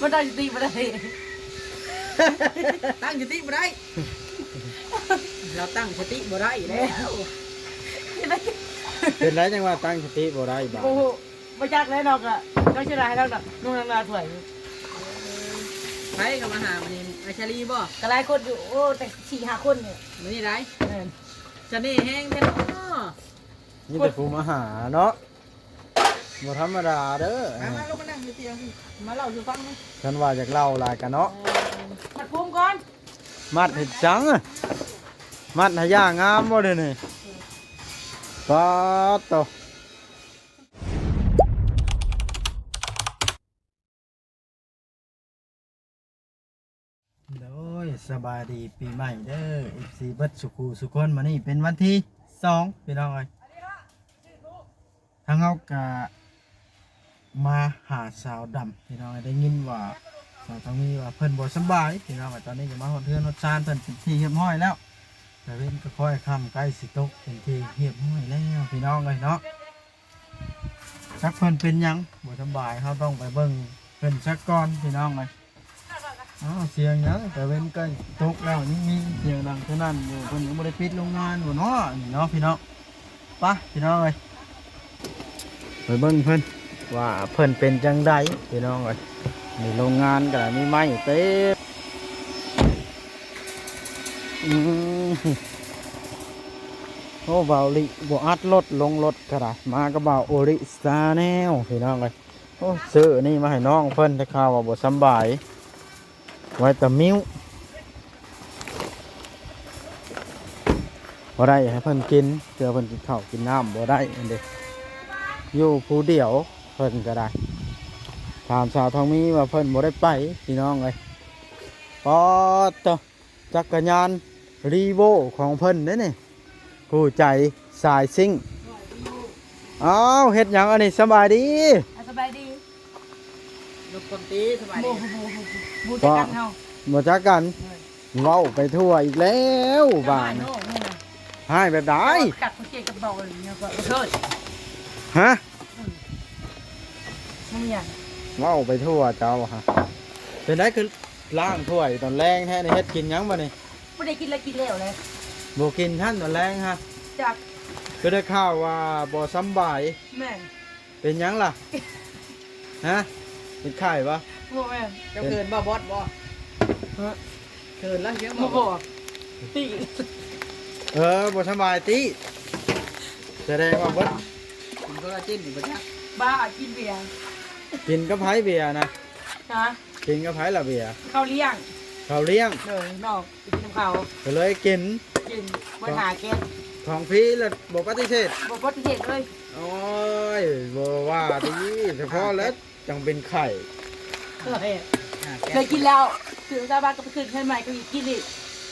ບໍ່ຕັ້ງສະຕິບໍ່ໄດ້ ຕັ້ງສະຕິບໍ່ໄດ້ ລາວຕັ້ງສະຕິບໍ່ໄດ້ແລ້ວ ເປັນໄດ້ຈັ່ງວ່າຕັ້ງສະຕິບໍ່ໄດ້ບາດ ໂອ້ໂຫ ບໍ່ຈັກແລ້ວເນາະ ກະເຈົ້າຊິລາໃຫ້ລາວນະ ນຸ່ງນາງນາຖ້ວຍຢູ່ ໃຜກໍມາຫາມື້ນີ້ ໄອຊາລີບໍ່? ກໍຫຼາຍຄົນຢູ່ ໂອ້ ແຕ່ສີ່ຫ້າຄົນນີ້ ມື້ນີ້ໄດ໋ ແມ່ນ ສະເໜ່ແຮງແທ້ເນາະ ມີແຕ່ຜູ້ມາຫາເນາະ ບໍ່ທຳມະດາເດີ ມາ ມາລົງມານັ່ງຢູ່ຕຽງ ມາເລົ່າສູ່ຟັງນະ ຄັນວ່າຢາກເລົ່າຫຼາຍກະເນາະ ມັດຜົມກ່ອນ ມັດເຮັດຫຍັງ ມັດໃຫ້ຢ່າງາມບໍ່ເດນີ້ ປາດໂຕ. ໂດຍ ສະບາຍດີປີໃໝ່ເດີ ເອັຟຊີ ເບິດສູ່ຄູ່ສູ່ຄົນ ມື້ນີ້ເປັນວັນທີສອງ ພີ່ນ້ອງເອີຍ ທາງເຮົາກະມາຫາສາວດຳ ພີ່ນ້ອງເອີຍ ໄດ້ຍິນວ່າສາວທອງມີວ່າເພິ່ນບໍ່ສະບາຍ ພີ່ນ້ອງເອີຍ ຕອນນີ້ກະມາຮອດເຮືອນຮອດຊານເພິ່ນເປັນທີ່ຮຽບຮ້ອຍແລ້ວ ຕາເວັນກະຄ້ອຍຄ່ຳໃກ້ຊິຕົກເປັນທີ່ຮຽບຮ້ອຍແລ້ວ ພີ່ນ້ອງເອີຍເນາະ. ຈັກເພິ່ນເປັນຫຍັງບໍ່ສະບາຍ ເຮົາຕ້ອງໄປເບິ່ງເພິ່ນຊະກ່ອນພີ່ນ້ອງເອີຍ. ອ້າວ ສຽງຫຍັງ ຕາເວັນໃກ້ຕົກແລ້ວ ຍັງມີສຽງດັງສະນັ້ນຢູ່ ເພິ່ນຍັງບໍ່ໄດ້ປິດໂຮງງານບໍ່ເນາະ ນີ້ເນາະພີ່ນ້ອງ. ປະພີ່ນ້ອງເອີຍ ໄປເບິ່ງເພິ່ນວ່າເພິ່ນເປັນຈັ່ງໃດພີ່ນ້ອງເອີຍ. ໃນໂຮງງານກໍມີໄມ້ເຕັມ. ອືມ ໂອ້ ບ່າວລິບໍ່ອັດລົດ ລົງລົດກໍໄດ້. ມາກັບບ່າວໂອລິຊາແນວ ພີ່ນ້ອງເອີຍ. ໂອ້ ຊື້ອັນນີ້ມາໃຫ້ນ້ອງເພິ່ນ ໄດ້ຂ່າວວ່າບໍ່ສຳບາຍ ໄວຕາມິວ ບໍ່ໄດ້ໃຫ້ເພິ່ນກິນ ເທື່ອເພິ່ນກິນເຂົ້າກິນນ້ຳບໍ່ໄດ້ຫັ້ນເດ. ຢູ່ຜູ້ດຽວເພິ່ນກໍໄດ້ ຖາມສາວທອງມີວ່າເພິ່ນບໍ່ໄດ້ໄປ ພີ່ນ້ອງເອີຍ. ປາດໂທ້ ຈັກກະຍານ Revo ຂອງເພິ່ນເດ້ນີ້ ຄູ່ໃຈສາຍຊິງ. ອ້າວ ເຮັດຫຍັງອັນນີ້? ສະບາຍດີ ອ່າ ສະບາຍດີ. ລົບຄວາມຕີ ສະບາຍດີ. ບໍ່ ບໍ່ ບໍ່ ບໍ່ຈັກກັນເຮົາ ບໍ່ຈັກກັນ. ເອີ ເວົ້າໄປທົ່ວອີກແລ້ວບາດນີ້. ຮ້າຍແບບໃດ? ຄັກເຂົາເຈັບກັບເບົາເລີຍ ເຂົາເທີດ. ຮະ? ອືມ ບໍ່ມີຫຍັງ ເວົ້າໄປທົ່ວເຈົ້າຫະ. ເປັນໃດຄືລ້າງຖ້ວຍຕອນແລງແທ້ນີ້? ເຮັດກິນຫຍັງບາດນີ້? ບໍ່ໄດ້ກິນແລ້ວ ກິນແລ້ວແຫຼະ. ບໍ່ກິນທັນຕອນແລງຫະ? ຈັກ ຄືໄດ້ຂ່າວວ່າບໍ່ສຳບາຍ. ແມ່ນ. ເປັນຫຍັງລະ? ຮະ? ເປັນໄຂ້ບໍ່? ບໍ່ແມ່ນ. ເຈົ້າເຂີນບໍ່ ບອດບໍ່? ຮະ? ເຂີນລະ ຍັງບໍ່ບອກ ຕິ. ເອີ ບໍ່ສະບາຍຕິ. ສະແດງວ່າເບິດ ກິນໂຄລາເຈນນີ້ບໍ່ຈັກ. ບ້າ ກິນເບຍ. ກິນກັບໃຜເບຍນະ? ຮະ? ກິນກັບໃຜລະເບຍ? ເຂົາລ້ຽງ ເຂົາລ້ຽງ. ໂດຍ ນ້ອງໄປກິນນຳເຂົາ ກໍເລີຍກິນ ກິນ ເບິດຫ້າແກ້ວ. ຂອງຟຣີລະບໍ່ປະຕິເສດ? ບໍ່ປະຕິເສດເລີຍ. ໂອ້ຍ ບໍ່ວ່າຕິ ສະເພາະແລ້ວ ຈັ່ງເປັນໄຂ້. ເຄີຍ ເຄີຍກິນແລ້ວ ຖືກຊາວບ້ານກໍໄປຂຶ້ນເຮືອນໃໝ່ ກໍກິນອີກ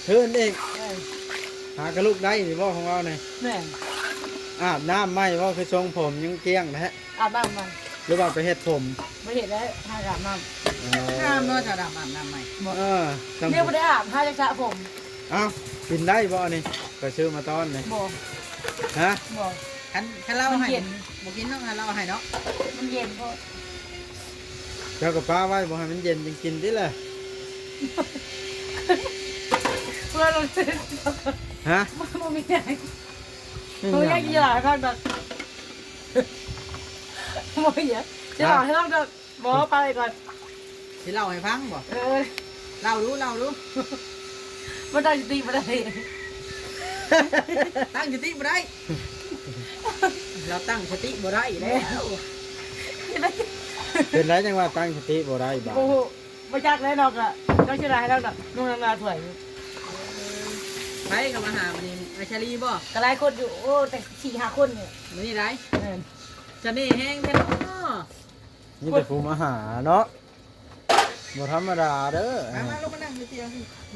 ຄືນອີກ. ເອີ ຫາກະລຸກໄດ້ນີ້ບໍ່ ຂອງເຮົານີ້? ແມ່ນ. ອາບນ້ຳໃໝ່ບໍ່ ຄືຊົງຜົມຍັງກ້ຽງແທ້? ອາບນ້ຳໃໝ່ ຫຼືວ່າໄປເຮັດຜົມ? ບໍ່ເຮັດແລ້ວ ຫາກະອາບນ້ຳ. ເອີ ງາມເນາະ ສາວດຳອາບນ້ຳໃໝ່. ບໍ່ ເອີ ຍັງບໍ່ໄດ້ອາບ ຫາຈະສະຜົມ. ເອົ້າ ກິນໄດ້ບໍ່ອັນນີ້? ຂ້ອຍຊື້ມາຕ້ອນນີ້. ບໍ່. ຮະ? ບໍ່. ຄັນ ຄັນລາວໃຫ້ ມັນເຢັນ ບໍ່ກິນເນາະ ຄັນລາວໃຫ້ເນາະ ມັນເຢັນໂພດ. ເຈົ້າກໍປະໄວ້ ບໍ່ໃຫ້ມັນເຢັນຈຶ່ງກິນຕິລະ. ເພື່ອລົງທຶນ ຮະ? ບໍ່ ບໍ່ມີຫຍັງ ບໍ່ມີຫຍັງ ບໍ່ຢາກກິນຫຼາຍຄັກດອກ. ບໍ່ມີຫຍັງ ຊິເລົ່າໃຫ້ຟັງດອກ. ບໍ່ ປະໄວ້ກ່ອນ. ຊິເລົ່າໃຫ້ຟັງບໍ່? ເອີ ເລົ່າດູ ເລົ່າດູ. ມັນຕັ້ງສະຕິບໍ່ໄດ້ ຕັ້ງສະຕິບໍ່ໄດ້ ລາວຕັ້ງສະຕິບໍ່ໄດ້ແລ້ວ. ເປັນໃດຈັ່ງວ່າຕັ້ງສະຕິບໍ່ໄດ້ບາດ? ບໍ່ຮູ້ ບໍ່ຈັກແລ້ວເນາະ ກະເຈົ້າຊິລາໃຫ້ລາວນະ ນຸ່ງນາງນາຖ້ວຍຢູ່. ໃຜກໍມາຫາມື້ນີ້ ໄອຊາລີບໍ່? ກໍຫຼາຍຄົນຢູ່ ໂອ້ ແຕ່ສີ່ຫ້າຄົນນີ້ ມື້ນີ້ໄດ໋. ແມ່ນ. ສະເໜ່ແຮງແທ້ເນາະ. ມີແຕ່ຜູ້ມາຫາເນາະ ບໍ່ທຳມະດາເດີ. ມາ ມາລົງມານັ່ງຢູ່ຕຽງ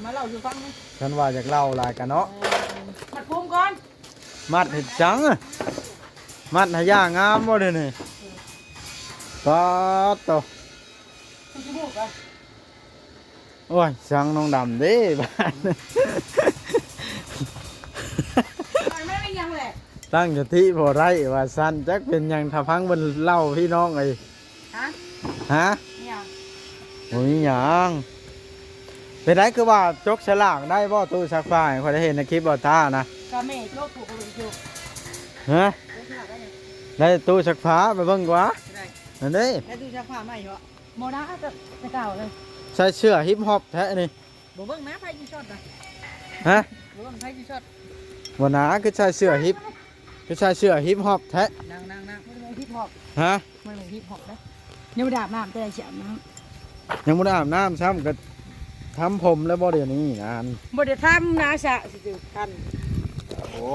ມາເລົ່າສູ່ຟັງ. ຄັນວ່າຢາກເລົ່າຫຼາຍກະເນາະ ມັດຜົມກ່ອນ. ມັດເຮັດຫຍັງ? ມັດໃຫ້ຢ່າງາມບໍ່ເດນີ້? ປາດໂຕ. ໂອ້ຍ ຊ່າງນ້ອງດຳເດ້ບາດ. ຕັ້ງສະຕິບໍ່ໄດ້ວ່າຊັ້ນ ຈັກເປັນຫຍັງ ຖ້າຟັງເບິ່ງເລົ່າພີ່ນ້ອງເອີຍ. ຮະ? ຮະ? ຫຍັງ? ບໍ່ມີຫຍັງ. ເປັນໃດຄືວ່າຈົກສະຫຼາກໄດ້ບໍ່? ຕູ້ຊັກຜ້າ ຂ້ອຍໄດ້ເຫັນໃນຄລິບບໍ່ຕານະ. ກະແມ່ຈົກ ຜູ້ກໍບໍ່ໄດ້ຈົກ. ຮະ? ຈົກສະຫຼາກໄດ້ຫຍັງ? ໄດ້ຕູ້ຊັກຜ້າ ໄປເບິ່ງກວ່າ. ໄດ້. ນັ້ນເດ້. ໄດ້ຕູ້ຊັກຜ້າໃໝ່ເນາະ. ບໍ່ນະ ແຕ່ ແຕ່ເກົ່າເລີຍ. ໃສ່ເສື້ອຮິບຮອບແທ້ນີ້. ບໍ່ເບິ່ງນະ ໃຜຊິຊັອດນະ. ຮະ? ບໍ່ເບິ່ງໃຜຊິຊັອດ. ບໍ່ນະ ຄືໃສ່ເສື້ອຮິບ ຄືໃສ່ເສື້ອຮິບຮອບແທ້. ນັ່ງໆໆ ບໍ່ໄດ້ຮິບຮອບ. ຮະ? ມັນເປັນຮິບຮອບເດ້. ຍັງບໍ່ໄດ້ອາບນ້ຳ ແຕ່ຊິອາບນ້ຳ. ຍັງບໍ່ໄດ້ອາບນ້ຳຊ້ຳ ກໍທຳຜົມແລ້ວບໍ່ດຽວນີ້ນະ? ບໍ່ໄດ້ທຳນະ ສະຊິຖືກຄັນ. ໂອ້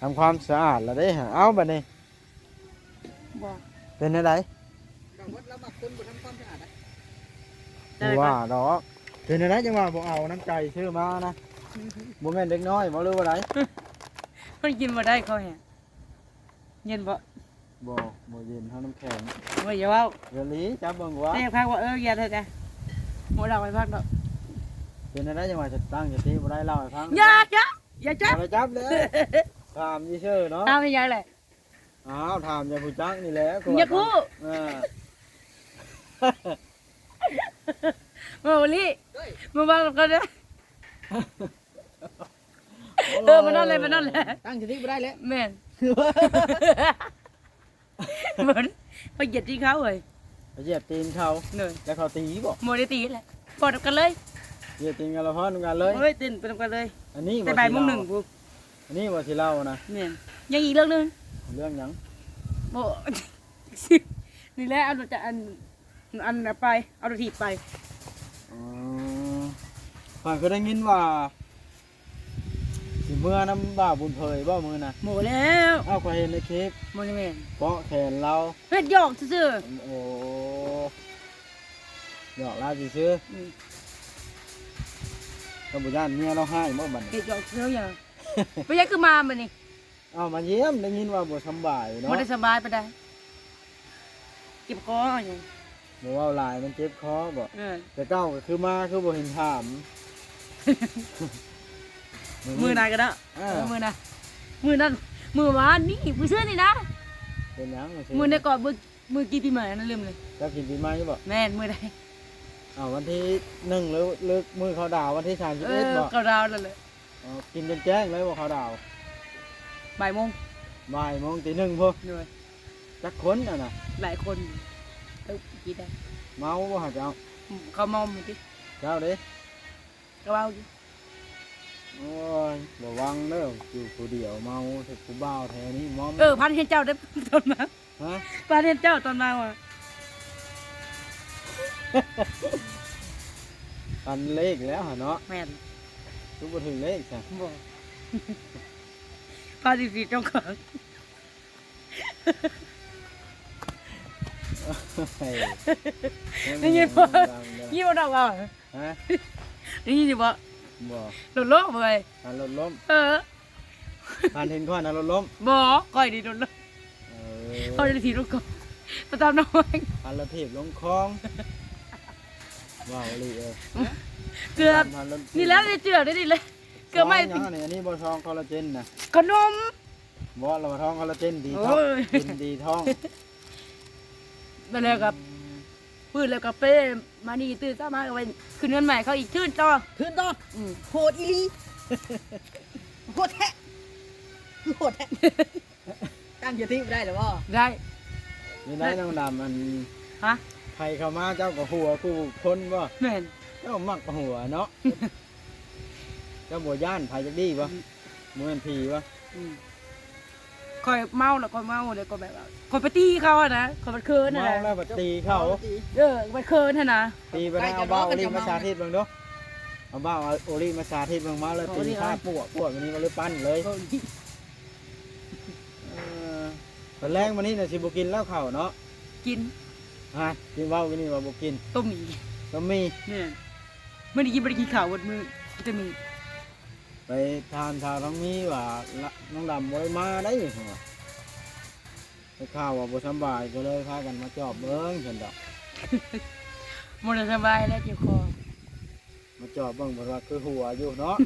ທຳຄວາມສະອາດແລ້ວເດ້. ເອົາ ບາດນີ້ ບໍ່ ເປັນແນວໃດ? ບໍ່ວ່າດອກ. ເປັນແນວໃດຈັ່ງວ່າບໍ່ເອົາ ນ້ຳໃຈຊື້ມານະ. ບໍ່ແມ່ນເດັກນ້ອຍບໍ່ ຫຼືວ່າໃດ? ມັນກິນບໍ່ໄດ້ ເຂົາແຮງ. ເຢັນບໍ່? ບໍ່ ບໍ່ເຢັນ ເຮົານ້ຳແຂງ. ໂອ້ຍ ຢ່າເວົ້າ. ຢ່າຫຼີ ຈັບເບິ່ງວ່າ. ແຕ່ພັກວ່າ ເອີ ຢ່າເທື່ອ ບໍ່ເລົ່າໃຫ້ຟັງດອກ. ເປັນແນວໃດຈັ່ງວ່າຈະຕັ້ງສະຕິບໍ່ໄດ້ ເລົ່າໃຫ້ຟັງ. ຢ່າ ຢ່າ ຢ່າຈັບ ຢ່າໄປຈັບເດີ. ຖາມຊື່ໆເນາະ. ຖາມອີຫຍັງແຫຼະ? ອ້າວ ຖາມຢາກຮູ້ຈັກນີ້ແຫຼະ. ຢາກຮູ້. ເອີ ເວົ້າອີ່ຫຼີ ມາເວົ້າກັນເດີ. ເອີ ມານອນເລີຍ ມານອນເລີຍ. ຕັ້ງສະຕິບໍ່ໄດ້ແລ້ວ. ແມ່ນ. ມັນໄປຢຽບຕີນເຂົາເອີຍ. ໄປຢຽບຕີນເຂົາ. ໂດຍ. ແລ້ວເຂົາຕີບໍ່? ບໍ່ໄດ້ຕີແຫຼະ ຟ້ອນນຳກັນເລີຍ. ຢຽບຕີນກັນແລ້ວຟ້ອນນຳກັນເລີຍ. ໂອ້ຍ ເຕັ້ນໄປນຳກັນເລີຍ. ອັນນີ້ ແຕ່ບ່າຍໂມງໜຶ່ງພຸ້ນ. ອັນນີ້ບໍ່ຊິເລົ່ານະ. ແມ່ນ. ຍັງອີກເລື່ອງໜຶ່ງ. ເລື່ອງຫຍັງ? ບໍ່ ນີ້ແຫຼະ ເອົາລົດຈັກ ອັນ ອັນ ໄປ ເອົາລົດຖີບໄປ. ອໍ ຂ້ອຍຄືໄດ້ຍິນວ່າ ຊິເມືອນຳບ່າວບຸນເຜີຍບໍ່ມື້ນະ? ບໍ່ແລ້ວ. ອ້າວ ຂ້ອຍເຫັນໃນຄລິບ. ບໍ່ແມ່ນ. ເກາະແຂນລາວ ເຮັດຫຍອກຊື່ໆ. ໂອ້ ຫຍອກລາວຊື່ໆ. ອືມ. ກໍບໍ່ຢ້ານເມຍລາວຮ້າຍບໍ່ບັດນີ້? ເຮັດຫຍອກຊື່ໆ. ເປັນຫຍັງຄືມາບັດນີ້? ເອົາມາຢ້ຽມ ໄດ້ຍິນວ່າບໍ່ສຳບາຍເນາະ. ບໍ່ໄດ້ສະບາຍປານໃດ ເຈັບຄໍຫຍັງ. ບໍ່ເວົ້າຫຼາຍ ມັນເຈັບຄໍບໍ? ເອີ. ແຕ່ເກົ່າກໍຄືມາ ຄືບໍ່ເຫັນຖາມ. ມື້ນັ້ນກໍເນາະ. ເອີ ມື້ນັ້ນ ມື້ນັ້ນ ມື້ວານນີ້ ມື້ຊືນນີ້ນະ. ເປັນຫຍັງ? ມື້ໃດເກາະ ມື້ ມື້ກິນປີໃໝ່ນັ້ນ ລືມເລີຍ. ເຈົ້າກິນປີໃໝ່ຢູ່ບໍ? ແມ່ນ. ມື້ໃດ? ເອົາ ວັນທີໜຶ່ງ ຫຼື ຫຼື ມື້ເຂົ້າດາວ ວັນທີສາມສິບເອັດບໍ? ເອີ ເຂົ້າດາວນັ້ນແຫຼະ. ອໍ ກິນຈົນແຈ້ງເລີຍບໍ່ ເຂົ້າດາວ? ບ່າຍໂມງ. ບ່າຍໂມງ ຕີໜຶ່ງພຸ້ນ. ໂດຍ. ຈັກຄົນຫັ້ນນະ? ຫຼາຍຄົນ. ເອີ ກິນໄດ້. ເມົາບໍ່ຫາເຈົ້າ? ອືມ ເຂົາເມົາໝົດຕິ. ເຈົ້າເດ້? ກໍເວົ້າຢູ່. ໂອ້ຍ ລະວັງເດີ ຢູ່ຜູ້ດຽວເມົາ ແຕ່ຜູ້ບ່າວແຖວນີ້ເມົາ. ເອີ ພັນເຫັນເຈົ້າໄດ້ຕອນມາ. ຮະ? ປານເຫັນເຈົ້າຕອນມາວ່າ ປັນເລກແລ້ວຫະເນາະ. ແມ່ນ. ຄືບໍ່ຖືກເລກຊະ? ບໍ່. ພາດີໆເຈົ້າຂອງ. ໂອ້ຍ ໄດ້ຍິນບໍ່? ໄດ້ຍິນບໍ່ດອກວ່າ? ຮະ? ໄດ້ຍິນຢູ່ບໍ່? ບໍ່. ລົດລົ້ມເວີຍ. ອ່າ ລົດລົ້ມ. ເອີ. ທ່ານເຫັນຂ້ອຍນະລົດລົ້ມ? ບໍ່ ຂ້ອຍນີ້ລົດລົ້ມ. ເອີ ຂ້ອຍໄດ້ຖີບລົງຄອງ ໄປຕາມນ້ອງ ທ່ານລະຖີບລົງຄອງ. ເວົ້າອີ່ຫຼີເອີຍ ເກືອບ ທ່ານລົດຖີບ ນີ້ແຫຼະ ໄດ້ເຈື່ອໄດ້ນີ້ເລີຍ ເກືອບໄມ້. ຊອງຫຍັງອັນນີ້? ອັນນີ້ບໍ່ ຊອງຄໍລາເຈນນະ? ຂະໜົມ. ບໍ່ ລະວ່າ ຊອງຄໍລາເຈນດີທັອກ ໂອ້ຍ ກິນດີທ້ອງ. ແລ້ວກໍ ອືມ ຟື້ນແລ້ວກໍເປ ມານີ້ຕື່ນເຊົ້າມາກໍໄປຂຶ້ນເຮືອນໃໝ່ເຂົາອີກ ທຶນຕໍ່ ທຶນຕໍ່. ອືມ ໂຫດອີ່ຫຼີ ໂຫດແທ້ ຄືໂຫດແທ້. ຕັ້ງສະຕິບໍ່ໄດ້ແລ້ວບໍ່? ໄດ້. ມີໄດ້ນ້ອງດຳ ອັນ ຮະ? ໃຜເຂົ້າມາເຈົ້າກໍຫົວຄູ່ຄົນບໍ່? ແມ່ນ. ເຈົ້າມັກຫົວເນາະ. ເຈົ້າບໍ່ຢ້ານໃຜຈັກດີ້ບໍ່? ອືມ ບໍ່ແມ່ນຜີບໍ່? ອືມ ຂ້ອຍເມົາແລ້ວ ຂ້ອຍເມົາແລ້ວກໍແບບວ່າ ຂ້ອຍໄປຕີເຂົາຫັ້ນນະ ຂ້ອຍບັດເຂີນຫັ້ນນະ. ເມົາແລ້ວບັດຕີເຂົາ? ເອີ ບັດເຂີນຫັ້ນນະ. ຕີບັດນັ້ນ ເອົາບ່າວໂອລິມາສາທິດເບິ່ງດູ ເອົາບ່າວໂອລິມາສາທິດເບິ່ງ ເມົາແລ້ວຕີຂ້າປວກໆ ບັດນີ້ ຫຼື ປັ່ນເລີຍ. ເອີ ຕອນແລງມື້ນີ້ນະ ຊິບໍ່ກິນແລ້ວເຂົ້າເນາະ? ກິນ. ຮະ? ກິນ ເວົ້າຢູ່ນີ້ວ່າບໍ່ກິນ. ຕົ້ມອີກ. ຕົ້ມໝີ່. ແມ່ນ. ມື້ນີ້ກິນ ບໍ່ໄດ້ກິນເຂົ້າເບິດມື້ ກິນແຕ່ໝີ່. ໄປຖາມສາວທອງມີວ່າ ນ- ນ້ອງດຳບໍ່ໄດ້ມາໄດ໋ ເພິ່ນວ່າ. ໄດ້ຂ່າວວ່າບໍ່ສຳບາຍ ກໍເລີຍພາກັນມາຈອບເບິ່ງ ເພິ່ນດອກ. ບໍ່ໄດ້ສະບາຍແລ້ວ ເຈັບຄໍ. ມາຈອບເບິ່ງ ເພິ່ນວ່າຄືຫົວຢູ່ເນາະ.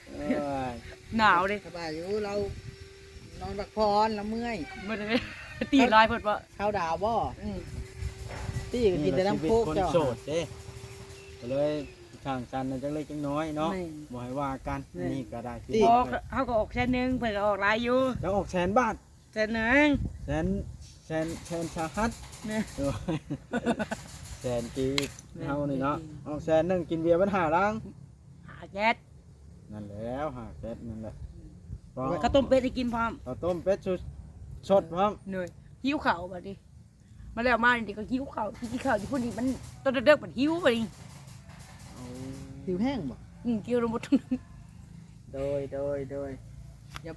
ເອີຍ ໜາວເດ້. ສະບາຍຢູ່ ລາວນອນພັກຜ່ອນ ລາວເມື່ອຍ. ບໍ່ໄດ້ ຕີຫຼາຍໂພດບໍ? ເຊົາດາວບໍ? ອືມ. ຕີກໍກິນແຕ່ນ້ຳໂຄກ ນີ້ລະຊີວິດຄົນ ເຈົ້າ ໂສດເດ້ ກໍເລີຍສ້າງສັນກັນຈັກເລັກຈັກນ້ອຍເນາະ ແມ່ນ ບໍ່ໃຫ້ວ່າກັນ ແມ່ນ ອັນນີ້ກໍໄດ້ ຕີ ອອກ ເຮົາກໍອອກແສນໜຶ່ງ ເພິ່ນກໍອອກຫຼາຍຢູ່ ເຈົ້າອອກແສນບາດ ແສນໜຶ່ງ ແສນ ແສນ ແສນສາຫັດ ແມ່ນ ໂດຍ ແສນກີບ ແມ່ນ ເຮົານີ້ເນາະ ແສນກີບ ອອກແສນໜຶ່ງ ກິນເບຍເບິດຫ້າລັງ ຫ້າແກັດ ນັ້ນແຫຼະ ຫ້າແກັດນັ້ນແຫຼະ ອືມ ເອົາເຂົ້າຕົ້ມເປັດໃຫ້ກິນພ້ອມ ເຂົ້າຕົ້ມເປັດສົດໆພ້ອມ ໂດຍ ຫິວເຂົ້າບັດນີ້ ມາແລ້ວມານີ້ກໍຫິວເຂົ້າ ກິນເຂົ້າຢູ່ພຸ້ນນີ້ ມັນຕອນເດິກໆມັນຫິວບັດນີ້ ຫິວແຮງບໍ່? ອືມ ກິນລົງໝົດ ໂດຍ ໂດຍ ໂດຍ ຢ່າ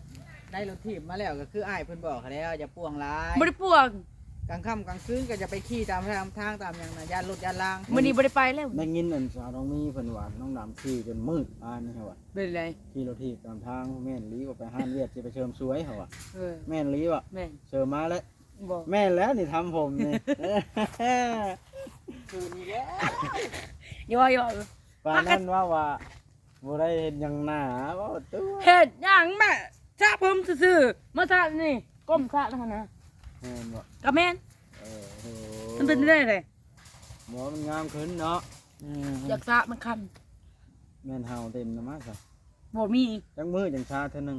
ໄດ້ລົດຖີບມາແລ້ວ ກໍຄືອ້າຍເພິ່ນບອກຫັ້ນແຫຼະ ຢ່າປ່ວງຫຼາຍ ບໍ່ໄດ້ປ່ວງ ກາງຄ່ຳກາງຄືນກໍຢ່າໄປຂີ່ຕາມທາງ ທາງຕາມຫຍັງນະ ຢ້ານລົດຢ້ານລາງ ມື້ນີ້ບໍ່ໄດ້ໄປແລ້ວ ໄດ້ຍິນອັນສາວທອງມີເພິ່ນວ່າ ນ້ອງດຳຂີ່ຈົນມືດ ອ່ານນີ້ເຮົາວ່າ ເປັນໃດ? ຂີ່ລົດຖີບຕາມທາງ ແມ່ນອີ່ຫຼີວ່າ ໄປຮ້ານວຽດຊິໄປເສີມສວຍເຮົາວ່າ ເອີ ແມ່ນອີ່ຫຼີວ່າ ແມ່ນ ເສີມມາແລ້ວ ບໍ່ ແມ່ນແລ້ວນີ້ ທຳຜົມນີ້ ຄືນນີ້ແຫຼະ ຢ່າ ຢ່າ ປານນັ້ນວ່າ ວ່າບໍ່ໄດ້ເຮັດຫຍັງໜ້າ ເວົ້າຕົວະ ເຮັດຫຍັງແມ່ ສະຜົມຊື່ໆ ມາສະນີ້ ກົ້ມສະນະຫັ້ນນະ ແມ່ນບໍ່? ກໍແມ່ນ ເອີ ໂອ້ ມັນເປັນໄດ້ໃດ? ບໍ່ ມັນງາມຂຶ້ນເນາະ ອືມ ຢາກສະມັນຄັນ ແມ່ນເຫົ່າເຕັມນະມາຊະ ບໍ່ມີ ຈັກມື້ຈັ່ງສະເທື່ອໜຶ່ງ?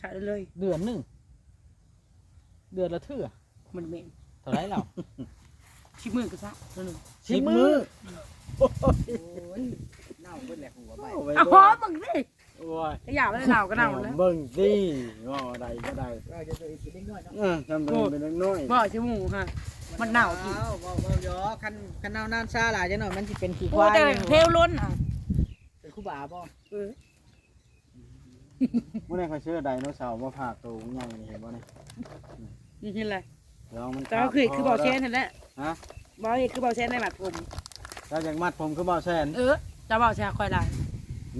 ສະໄດ້ເລີຍ ເດືອນໜຶ່ງ ເດືອນລະເທື່ອ ມັນແມ່ນ ເທົ່າໃດລາວ? ສິບມື້ກໍສະເທື່ອໜຶ່ງ ສິບມື້ ສິບມື້ ໂອ້ຍ ເນົ່າເບິດແຫຼະຫົວໃບ ໂອ້ຍ ເອົາຫອມເບິ່ງຊິ ໂອ້ຍ ກະຢ່າໄປເນົ່າກໍເນົ່າແລ້ວ ເບິ່ງຕິ ເວົ້າໃດກໍໄດ້ ເອີ ຈະເປັນເດັກນ້ອຍເນາະ ເອີ ຈຳເປັນເປັນເດັກນ້ອຍ ບໍ່ຊິໝູ່ຮະ ມັນເນົ່າກິນ ເວົ້າ ເວົ້າ ເວົ້າຢອກ ຄັນ ຄັນເນົ່ານານຊາຫຼາຍຈັກໜ້ອຍ ມັນຊິເປັນຂີ້ຄວາຍ ແຖວລົ້ນ ເປັນຄູບາບໍ່? ເອີ ມື້ນັ້ນຂ້ອຍຊື້ໄດໂນເສົາມາຝາກໂຕໃຫຍ່ນີ້ ເຫັນບໍ່ນີ້? ນີ້ເຫັນແຫຼະ ລອງມັນ ແຕ່ວ່າຄື ຄາບຄໍ ຄືເບົາແຊນຫັ້ນແຫຼະ ຮະ ເບົາເຮັດຄືເບົາແຊນໄດ້ມັດຜົມ ເຈົ້າຢາກມັດຜົມຄືເບົາແຊນ ເອີ ເຈົ້າເວົ້າໃສ່ຂ້ອຍຫຼາຍ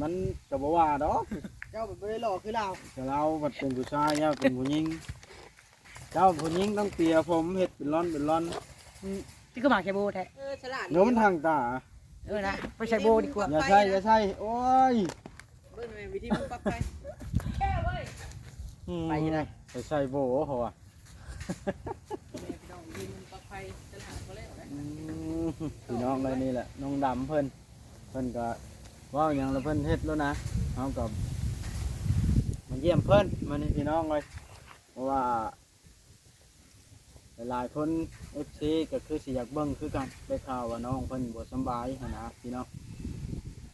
ມັນກໍບໍ່ວ່າດອກ ເຈົ້າບໍ່ໄດ້ຫຼໍ່ຄືລາວ ແຕ່ລາວບັດເປັນຜູ້ຊາຍ ເຈົ້າເປັນຜູ້ຍິງ ເຈົ້າຜູ້ຍິງຕ້ອງເປຍຜົມ ເຮັດເປັນລອນເປັນລອນ ອືມ ຄືໝາກແຄໂບແທ້ ເອີ ສະຫຼາດ ໂນ ມັນທາງຕາ ເອີນະ ໄປໃສ່ໂບດີກວ່າ ຢ່າໃສ່ ຢ່າໃສ່ ໂອ້ຍ ເບິ່ງແມ່ນວິທີມຸມປັກໄຟ ອືມ ໄປຢູ່ໃດ ໄປໃສ່ໂບເຂົາວ່າ ແມ່ນພີ່ນ້ອງ ວິທີມຸມປັກໄຟ ສະຫຼາດບໍ່ແລ້ວນະ ອືມ ພີ່ນ້ອງເອີຍ ນີ້ແຫຼະ ນ້ອງດຳເພິ່ນ ເພິ່ນກໍເວົ້າຫຍັງລະເພິ່ນເຮັດໂລດນະ ເຮົາກໍມາຢ້ຽມເພິ່ນ ມານີ້ພີ່ນ້ອງເອີຍ ເພາະວ່າ ຫຼາຍໆຄົນ ເອັຟຊີ ກໍຄືຊິຢາກເບິ່ງຄືກັນ ໄດ້ຂ່າວວ່ານ້ອງເພິ່ນບໍ່ສຳບາຍຫັ້ນນະພີ່ນ້ອງ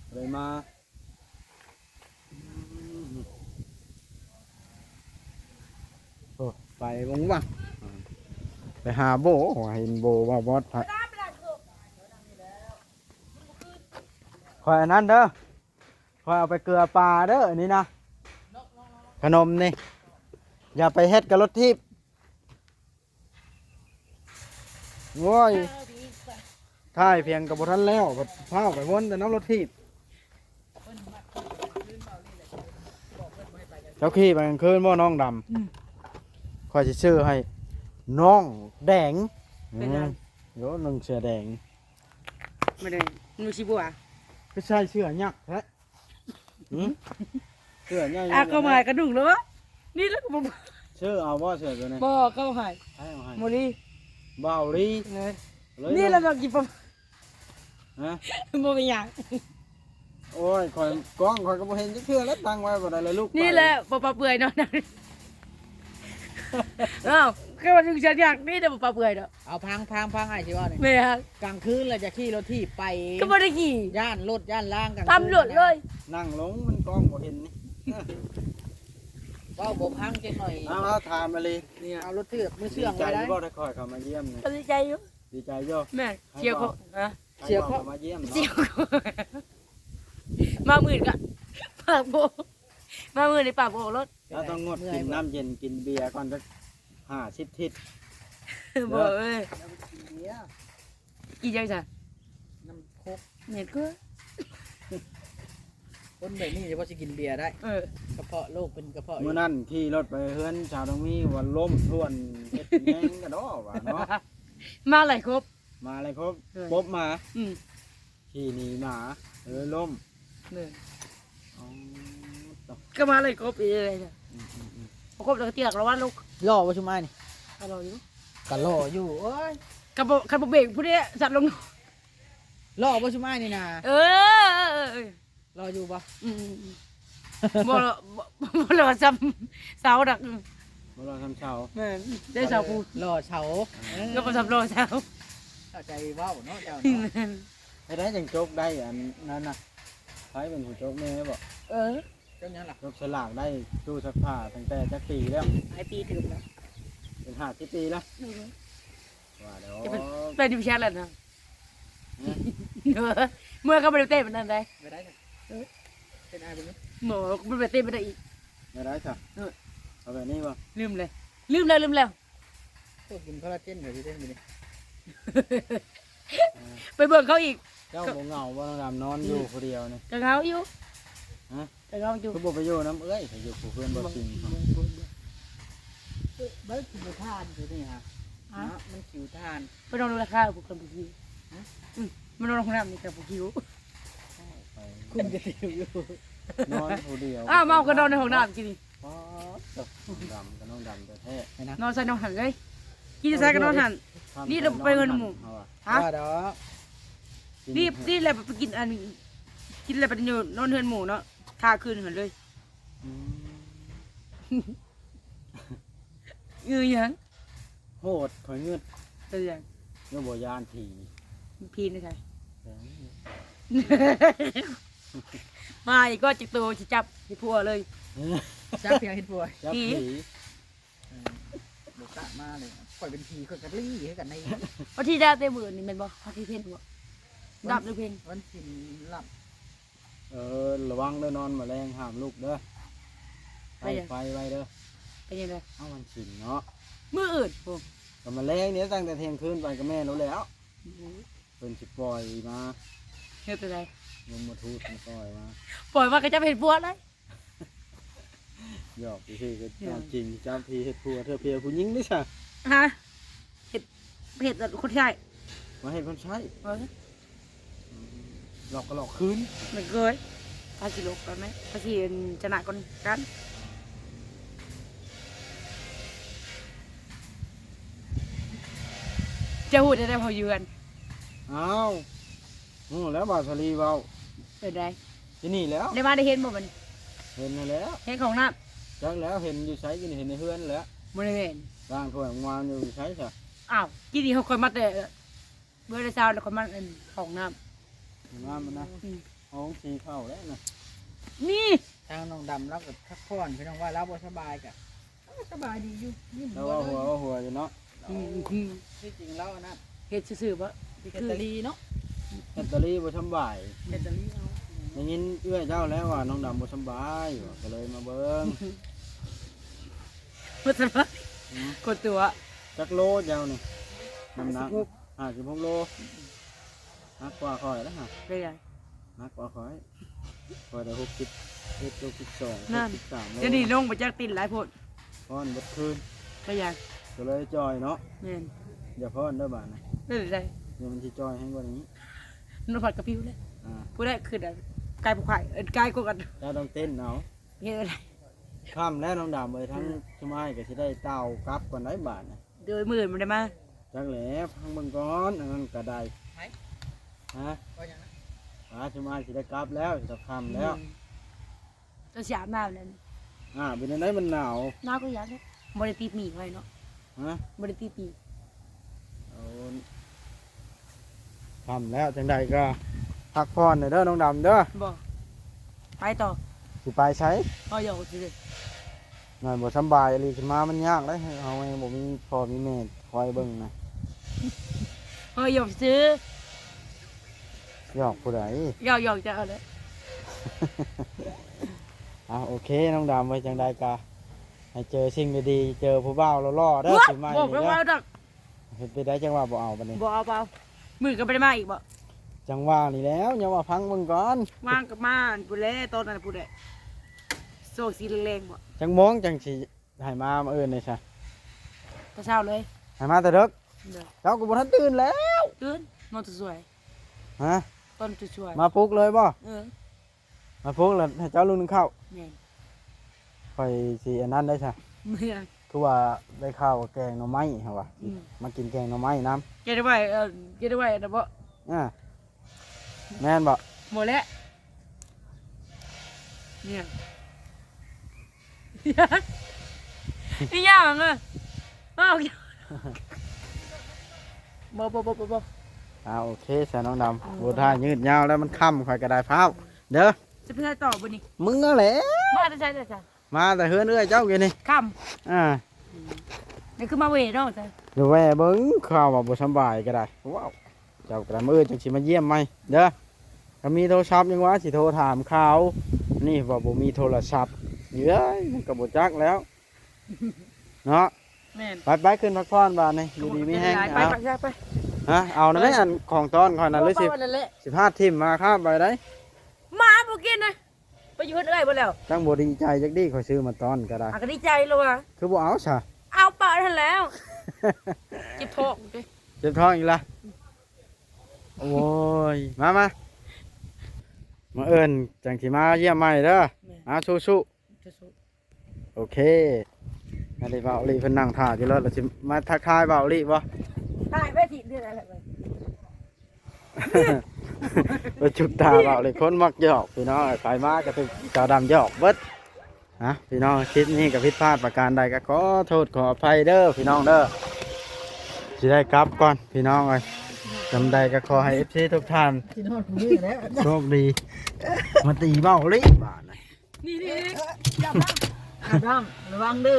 ກໍເລີຍມາ ໂອ້ ໄປວົງວັງ ໄປຫາໂບ ເຫັນໂບເວົ້າບອດ ຂ້ອຍອັນນັ້ນເດີ ຂ້ອຍເອົາໄປເກືອປາເດີ ອັນນີ້ນະ ຂະໜົມນີ້ ຢ່າໄປເຮັດກັບລົດຖີບ ໂອ້ຍ ຖ່າຍພຽງກໍບໍ່ທັນແລ້ວ ພັດພ້າວໄປວົນແຕ່ນຳລົດຖີບ ເຈົ້າຂີ່ໄປກາງຄືນບໍ່ ນ້ອງດຳ? ອືມ ຂ້ອຍຊິຊື້ໃຫ້ນ້ອງແດງ ເປັນຫຍັງ? ອືມ ໂຢ ໜຶ່ງເສື້ອແດງ ບໍ່ໄດ້ ໜຶ່ງສີບົວ ຄືໃສ່ເສື້ອຍັກແທ້. ຫືມ? ເສື້ອໃຫຍ່ ອ່ະ ເຂົາໃຫ້ກະດຸ່ງແລ້ວວະ ນີ້ແຫຼະກໍບໍ່ ຊື້ເອົາບໍ່ເສື້ອຕົວນີ້? ບໍ່ ເຂົາໃຫ້ ໃຜເອົາໃຫ້? ບໍ່ດີ ບ່າວລີ ເອີ ເລີຍ ນີ້ແຫຼະ ເນາະ ດອກ ກິນປະ ຮະ? ບໍ່ເປັນຫຍັງ ໂອ້ຍ ຂ້ອຍ ກ້ອງຂ້ອຍກໍບໍ່ເຫັນຈັກເທື່ອແລ້ວ ຕັ້ງໄວ້ບໍ່ໄດ້ລະລູກ ນີ້ແຫຼະ ໄປ ບໍ່ປະເປື່ອຍເນາະ ເອົ້າ ຄືວ່າໜຶ່ງສັນຍາກນີ້ແຫຼະ ບໍ່ປະເປື່ອຍເນາະ ເອົາ ຟັງ ຟັງ ຟັງ ອ້າຍຊິເວົ້ານີ້ ແມ່ນ ກາງຄືນລະຈະຂີ່ລົດຖີບໄປ ກໍບໍ່ໄດ້ຂີ່ ຢ້ານລົດຢ້ານລາງກາງຄືນ ຕຳຫຼວດເລີຍ ນັ່ງລົງມັນກ້ອງບໍ່ເຫັນນີ້ ເວົ້າບໍ່ຟັງຈັກໜ່ອຍ ເອົາ ເອົາ ຖາມມາເລີຍ ນີ້ ເອົາລົດຖີບມືເຊື່ອງໄວ້ໄດ້ ດີໃຈຢູ່ບໍ່ ໄດ້ຂ້ອຍເຂົ້າມາຢ້ຽມນີ້ ກໍດີໃຈຢູ່ ດີໃຈຢູ່ ແມ່ນ ໃຜ ເສຍເຄາະ ບອກ ຮະ ໃຜ ເສຍເຄາະ ບອກເຂົ້າມາຢ້ຽມເນາະ ເສຍເຄາະ ມາມື້ນີ້ກະ ປາກບໍ່ ມາມື້ນີ້ປາກບໍ່ອອກລົດ ເຮົາຕ້ອງງົດກິນນ້ຳເຢັນ ກິນເບຍກ່ອນຈັກຫ້າສິບທິດ ບໍ່ເອີຍ ຢ່າໄປກິນເບຍ ກິນຫຍັງຊະ? ນ້ຳໂຄກ ແມ່ນກວ່າ ຄົນແບບນີ້ຈະບໍ່ຊິກິນເບຍໄດ້ ເອີ ກະເພາະໂລກເປັນກະເພາະ ມື້ນັ້ນຂີ່ລົດໄປເຮືອນຊາວທອງມີ ວ່າລົ້ມຖ້ວນເຮັດແຮງກະດໍວ່າເນາະ ມາຫຼາຍຄົບ ມາຫຼາຍຄົບ ເອີ ປົບມາ ອືມ ຂີ່ໜີໝາ ເອີ ລົ້ມ ເອີ ອໍ ກະມາຫຼາຍຄົບອີກເລີຍ ອືມໆໆ ບໍ່ຄົບແລ້ວກະເຕຍລະວັນລູກ ຫຼໍ່ບໍ່ຊຸມອ້າຍນີ້ ກະຫຼໍ່ຢູ່ ກະຫຼໍ່ຢູ່ ໂອ້ຍ ຄັນບໍ່ ຄັນບໍ່ເບຣກ ຜູ້ໃດສັດລົງ. ຫຼໍ່ບໍ່ຊຸມອ້າຍນີ້ນາ? ເອີ ເອີ ເອີ ເອີ ຫຼໍ່ຢູ່ບໍ່? ອືມ ບໍ່ ບໍ່ ບໍ່ຫຼໍ່ສ່ຳເສົາດອກ. ບໍ່ຫຼໍ່ສ່ຳເສົາ. ແມ່ນ ໄດ້ເສົາຜູ້ ຫຼໍ່ເສົາ. ເອີ ກໍບໍ່ສ່ຳຫຼໍ່ເສົາ. ເຂົ້າໃຈເວົ້າເນາະເຈົ້າເນາະ. ແມ່ນ. ເຮັດໃດຈັ່ງຈົກໄດ້ອັນນັ້ນນະ? ໃຜເປັນຜູ້ຈົກ ແມ່ບໍ? ເອີ. ຈົກຫຍັງລະ? ຈັບສະຫຼາກໄດ້ຕູ້ຊັກຜ້າຕັ້ງແຕ່ຈັກປີແລ້ວ? ຫຼາຍປີເຕີບແລ້ວ. ເປັນຫ້າສິບປີແລ້ວ? ອືມ. ວ່າແລ້ວ ໄປດິວແຊນແລ້ວນະ. ຮະ? ເມື່ອກໍບໍ່ໄດ້ເຕະປານນັ້ນໃດ. ໄປໄດ້ນະ. ເອີ ເປັນອ້າຍເບິ່ງດູ. ບໍ່ ບໍ່ໄດ້ເຕະປານໃດອີກ. ໄປໄດ້ຊະ. ເອີ ເອົາແບບນີ້ບໍ່? ລືມເລີຍ ລືມແລ້ວ ລືມແລ້ວ. ໂອ້ ກິນຄອລລາເຈນເລີຍ ຊິເຕັ້ນຢູ່ນີ້. ໄປເບິ່ງເຂົາອີກ. ເຈົ້າບໍ່ເຫງົາບໍ່ ນ້ອງດຳ ນອນຢູ່ຜູ້ດຽວນີ້? ກໍເຫງົາຢູ່. ຮະ? ກໍເຫງົາຢູ່. ຄືບໍ່ໄປຢູ່ນຳເອື້ອຍ ໄປຢູ່ຜູ້ເພື່ອນບໍ່ຈິງ. ບໍ່ ບໍ່ ບໍ່ ເບິ່ງຂີ້ຫູທ່ານຢູ່ນີ້ຫະ. ຮະ? ເນາະ ມັນຂີ້ຫູທ່ານ. ໄປນອນລະຄາຜູ້ກັນຜູ້ຂີ້. ຮະ? ອືມ ມານອນຫ້ອງນ້ຳນີ້ກັບຜູ້ຂີ້. ຄຸມຈະຕິວຢູ່ ນອນຜູ້ດຽວ. ອ້າວ ເມົາກໍນອນໃນຫ້ອງນ້ຳກິນນີ້. ປາດໂທ້ ນ້ອງດຳກໍນ້ອງດຳແທ້ໆ. ນອນໃສ່ນອນຫັ້ນເລີຍ ກິນໃສ່ກໍນອນຫັ້ນ. ນີ້ລະໄປເຮືອນໝູ່. ຮະ? ວ່າດອກ ນີ້ ນີ້ແຫຼະໄປກິນອັນ ກິນແລ້ວໄປຢູ່ນອນເຮືອນໝູ່ເນາະ ຄ້າຄືນຫັ້ນເລີຍ. ອືມ. ງືຫຍັງ? ໂຫດ ຂ້ອຍງຶດ. ເປັນຫຍັງ? ຍັງບໍ່ຢ້ານຜີ. ຜີໃນໃສ? ເອີ ມາອີກກໍຈັກໂຕ ຊິຈັບເຮັດຜົວເລີຍ. ຈັບເຮັດຜົວ ຈັບຜີ. ເອີ ບໍ່ກະມາເລີຍ. ຂ້ອຍເປັນຜີ ຂ້ອຍກໍລີ້ຄືກັນໃນ. ວັນທີດາວແຕ່ມື້ນີ້ແມ່ນບໍ່? ວັນທີເພັນບໍ່? ດາວຫຼືເພັນ? ວັນສິນລັບ. ເອີ ລະວັງເດີ ນອນມາແລງຫ້າມລຸກເດີ. ໄປ ໄປໄວເດີ. ເປັນຫຍັງເດີ? ເອົາ ວັນສິນເນາະ ມື້ອື່ນພຸ້ນ. ກໍມາແລງນີ້ ຕັ້ງແຕ່ທ່ຽງຄືນໄປກໍແມ່ນແລ້ວ. ໂອ້ຍ ເພິ່ນຊິປ່ອຍມາ. ເຮັດຈັ່ງໃດ? ຍົມມະທູດເພິ່ນປ່ອຍມາ. ປ່ອຍມາກໍຈະເຮັດຜົວເລີຍ. ຫຍອກຊື່ໆ ເຮັດ ຫຍັງ? ເອົາຈິງຈັງທີ່ເຮັດຜົວເທື່ອ ເພຍຜູ້ຍິງເດ້ຊະ. ຮະ? ເຮັດ ເຮັດຄົນໃຊ້ ມາເຮັດຄົນໃຊ້. ເອີ ອືມ ຫຼອກກໍຫຼອກຄືນ. ແມ່ນເຄີຍ ພາຊິຫຼົບກັນແມະ ພາຊິອັນ ຊະນະກ່ອນກັນ. ເຈົ້າຮູ້ໄດ້ໃດເຮົາຢູ່ເຮືອນ? ອ້າວ ຮູ້ແລ້ວ ບ່າວສາລີເວົ້າ. ເປັນໃດ? ທີ່ນີ້ແລ້ວ ໄດ້ມາໄດ້ເຫັນບໍ່ບັດນີ້? ເຫັນຫັ້ນແຫຼະ. ເຫັນຂອງນ້ຳ? ຈັກແລ້ວ ເຫັນຢູ່ໃສ? ຢູ່ນີ້ ເຫັນໃນເຮືອນແຫຼະ. ບໍ່ໄດ້ແມ່ນ ລ້າງຖ້ວຍງາມຢູ່ໃສຊະ? ອ້າວ ກີ້ນີ້ເຮົາຄ່ອຍມາແຕ່ເມື່ອເຊົ້າ ແລ້ວຄ່ອຍມາ ອັນ ເຂົ້າຫ້ອງນ້ຳ. ຫ້ອງນ້ຳນະ? ອືມ ຫ້ອງສີເຂົ້າແລ້ວນະ. ນີ້ ທາງນ້ອງດຳລາວກໍພັກຜ່ອນ ພີ່ນ້ອງ ວ່າລາວບໍ່ສະບາຍກະ ເອີ ສະບາຍດີຢູ່. ລາວເວົ້າຫົວເວົ້າຫົວຢູ່ເນາະ. ອືມ ທີ່ຈິງລາວອັນນັ້ນ ເຮັດຊື່ໆບໍ່? ເຮັດຕາລີເນາະ ເຮັດຕາລີບໍ່ສຳບາຍ. ເຮັດຕາລີເນາະ. ໄດ້ຍິນເອື້ອຍເຈົ້າແລ້ວວ່ານ້ອງດຳບໍ່ສຳບາຍ ກໍເລີຍມາເບິ່ງ. ບໍ່ສຳບາຍ. ອືມ ຄົນຕົວະ ຈັກໂລເຈົ້ານີ້? ນ້ຳໜັກ ຫ້າສິບຫົກ ຫ້າສິບຫົກໂລ. ໜັກກວ່າຂ້ອຍແລ້ວຫະ. ເປັນຫຍັງ? ໜັກກວ່າຂ້ອຍ. ຂ້ອຍໄດ້ຫົກສິບເອັດ ຫົກສິບສອງ ຫົກສິບສາມໂລ. ດຽວນີ້ລົງໄປຈັກຕີນຫຼາຍໂພດ ຟ້ອນເບິດຄືນ. ເປັນຫຍັງ? ກໍເລີຍຈ່ອຍເນາະ. ແມ່ນ. ຢ່າຟ້ອນເດີບາດນະ. ເປັນໃດ? ດຽວມັນຊິຈ່ອຍແຮງກວ່ານີ້. ນະພັດກະປິວເລີຍ. ອ່າ ຜູ້ໃດຄືໄດ້ກາຍຜູ້ຂາຍ ເອີ້ນກາຍກວ່າກັນ. ເຈົ້າຕ້ອງເຕັ້ນເອົາ. ເຮັດໃດ? ຄ່ຳແລ້ວນ້ອງດຳເອີຍ. ອືມ ທາງຊຸມອ້າຍກໍຊິໄດ້ຕ່າວກັບກ່ອນໄດ໋ບາດນະ. ໂດຍ ມື້ອື່ນບໍ່ໄດ້ມາ. ຈັກແຫຼະ ຟັງເບິ່ງກ່ອນ ອັນນັ້ນກໍໄດ້. ໃຜ? ຮະ? ວ່າຫຍັງນະ? ອ່າ ຊຸມອ້າຍຊິໄດ້ກັບແລ້ວ ຊິຄ່ຳແລ້ວ. ອືມ ເຈົ້າຊິອາບນ້ຳແລ້ວນີ້. ອາບເປັນຈັ່ງໃດ ມັນໜາວ. ໜາວກໍຢາກ ບໍ່ໄດ້ຕິດໜີ້ໄວ້ເນາະ. ຮະ? ບໍ່ໄດ້ຕິດໜີ້. ໂອ້ ຄ່ຳແລ້ວ ຈັ່ງໃດກໍພັກຜ່ອນແດ່ເດີນ້ອງດຳເດີ. ບໍ່ ໄປຕໍ່. ຊິໄປໃສ? ເຮົາຢອກຊື່. ນັ້ນບໍ່ສຳບາຍອີ່ຫຼີ ຂຶ້ນມາມັນຍາກເດ້ ເຮົາຍັງບໍ່ມີພໍ່ມີແມ່ຄອຍເບິ່ງນະ. ເຮົາຢອກຊື່. ຢອກຜູ້ໃດ? ຢອກ ຢອກເຈົ້າແຫຼະ. ອ່າ ໂອເຄ ນ້ອງດຳ ໄວ້ຈັ່ງໃດກະໃຫ້ເຈີສິ່ງດີໆ ເຈີຜູ້ບ່າວຫຼໍ່ໆເດີ ປີໃໝ່ນີ້ເດີ. ເຮັດໄປໄດ້ຈັ່ງວ່າບໍ່ເອົາບັດນີ້. ບໍ່ເອົາ ບໍ່ເອົາ. ມື້ກໍບໍ່ໄດ້ມາອີກບໍ່? ຈັ່ງວ່ານີ້ແລ້ວ ຍັງວ່າຟັງເບິ່ງກ່ອນ. ວ່າງກໍມາພຸ້ນແຫຼະ ຕອນນັ້ນພຸ້ນແຫຼະ ຊ່ວງສີ່ແລງໆບໍ່? ຈັກໂມງຈັ່ງຊິໃຫ້ມາມື້ອື່ນນີ້ຊະ? ແຕ່ເຊົ້າເລີຍ. ໃຫ້ມາແຕ່ເດິກ? ເດີ. ເຈົ້າກໍບໍ່ທັນຕື່ນແລ້ວ. ຕື່ນ ນອນແຕ່ສວຍ. ຮະ? ຕອນແຕ່ສວຍ. ມາປຸກເລີຍບໍ່? ເອີ. ມາພຸ້ນລະໃຫ້ເຈົ້າລຸ້ນເຂົ້າ. ແມ່ນ. ຂ້ອຍຊິອັນນັ້ນໄດ້ຊະ. ແມ່ນ. ຄືວ່າໄດ້ຂ່າວວ່າແກງໜໍ່ໄມ້ຫັ້ນວ່າ ອືມ ມາກິນແກງໜໍ່ໄມ້ນຳ ເກັບໄວ້ ເອີ ເກັບໄວ້ນະບໍ່? ອ່າ ແມ່ນບໍ່? ບໍ່ແຫຼະ ເນຍ ອີຫຍັງ ອີຫຍັງອະ? ອ້າວ ບໍ່ ບໍ່ ບໍ່ ບໍ່ ບໍ່ ອ່າ ໂອເຄຊະນ້ອງດຳ ອືມ ບໍ່ຖ້າຍືດຍາວແລ້ວ ມັນຄ່ຳ ຂ້ອຍກໍໄດ້ຟ້າວເດີ ຈະໄປໃສຕໍ່ບັດນີ້? ມຶງນັ້ນແຫຼະ ມາແຕ່ໃສແຕ່ໃສ? ມາແຕ່ເຮືອນເອື້ອຍເຈົ້າກີ້ນີ້ ຄ່ຳ ອ່າ ອືມ ນີ້ຄືມາແວ່ເນາະ ແວ່ເບິ່ງ ຂ່າວວ່າບໍ່ສຳບາຍກໍໄດ້ ວ້າວ ເຈົ້າກໍໄດ້ ມື້ອື່ນຈັ່ງຊິມາຢ້ຽມໃໝ່ເດີ ກໍມີໂທລະສັບຍັງວ່າຊິໂທຖາມຂ່າວ ນີ້ວ່າບໍ່ມີໂທລະສັບ ເອີຍ ມັນກໍບໍ່ຈັກແລ້ວເນາະ ແມ່ນ ໄປໆ ຂຶ້ນພັກຜ່ອນບາດນີ້ ຢູ່ດີມີແຮງ ໄປ ເອົາ ໄປ ໄປ ຮະ ເອົານຳແມ່ ອັນຂອງຕ້ອນຂ້ອຍນັ້ນ ຫຼືຊິ ເອົານັ້ນແຫຼະ ຊິພາດຖິ້ມມາຄາບໄວ້ໄດ໋ ໝາບໍ່ກິນນະ ໄປຢູ່ເຮືອນເອື້ອຍເບິດແລ້ວ ຈັ່ງບໍ່ດີໃຈຈັກດີ້ ຂ້ອຍຊື້ມາຕ້ອນກໍໄດ້ ອ່ະ ກໍດີໃຈແລ້ວວ່າ ຄືບໍ່ເອົາຊະ? ເອົາປະຫັ້ນແລ້ວ ເຈັບທ້ອງເດ້ ເຈັບທ້ອງອີກລະ ໂອ້ຍ ມາ ມາ ມື້ອື່ນຈັ່ງຊິມາຢ້ຽມໃໝ່ເດີ ແມ່ນ ອ່າ ສູ້ໆ ສູ້ໆ ໂອເຄ ອັນນີ້ບ່າວອີ່ຫຼີເພິ່ນນັ່ງຖ້າຢູ່ແລ້ວ ລະຊິມາທັກທາຍບ່າວອີ່ຫຼີບໍ່? ຖ່າຍໄວ້ທີ່ເດືອນນັ້ນແຫຼະ ໄປຈູບຕາເວົ້າເລີຍ ຄົນມັກຫຍອກພີ່ນ້ອງ ໃຜມາກໍຖືກຈາວດຳຫຍອກເບິດ. ອ່ະ ພີ່ນ້ອງ ຄລິບນີ້ກໍຜິດພາດປະການໃດກໍຂໍໂທດຂໍອະໄພເດີພີ່ນ້ອງເດີ ຊິໄດ້ກັບກ່ອນພີ່ນ້ອງເອີຍ. ຈັ່ງໃດກໍຂໍໃຫ້ເອັຟຊີທຸກທ່ານ ຊິນອນມື້ແລ້ວ ໂຊກດີ ມາຕີເວົ້າລີບາດນີ້ ນີ້ໆໆ ດຳ ດຳ ລະວັງເດີ.